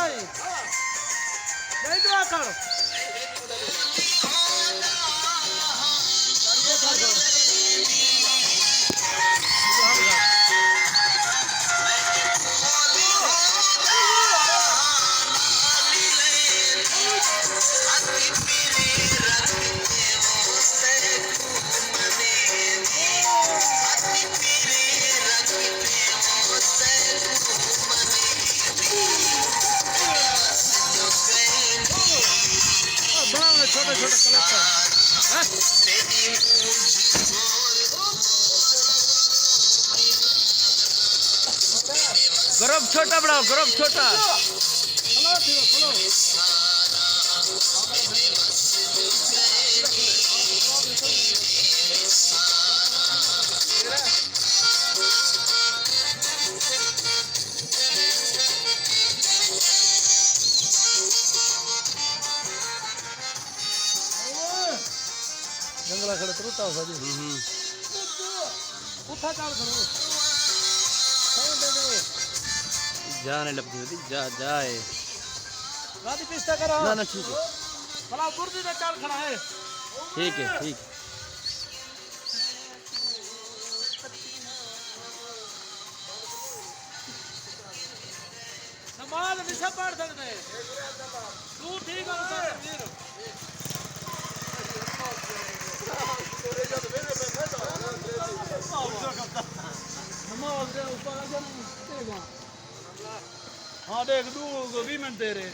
نہیں دعا کر۔ بڑا چھوٹا چھوٹا کلر تھا۔ ہاں؟ گروپ چھوٹا بناؤ، گروپ چھوٹا۔ جنگلا کھڑے ترو تاو ساجی۔ ہوں ہوں۔ کتھا چال کھڑو؟ جانے لبدی ہوتی، جا، جائے۔ گاڑی پیستا کرا۔ نہ، نہ، ٹھیک ہے۔ بلا بردی دا چال کھڑا ہے۔ ٹھیک ہے، ٹھیک۔ نماز نہیں سب پڑھ سکتے۔ تو ٹھیک ہے، استاد تنویر۔ نماز دے اوپر آ جانا۔ ہاں، دیکھ، دو، دو، بیس منٹ دے رہے۔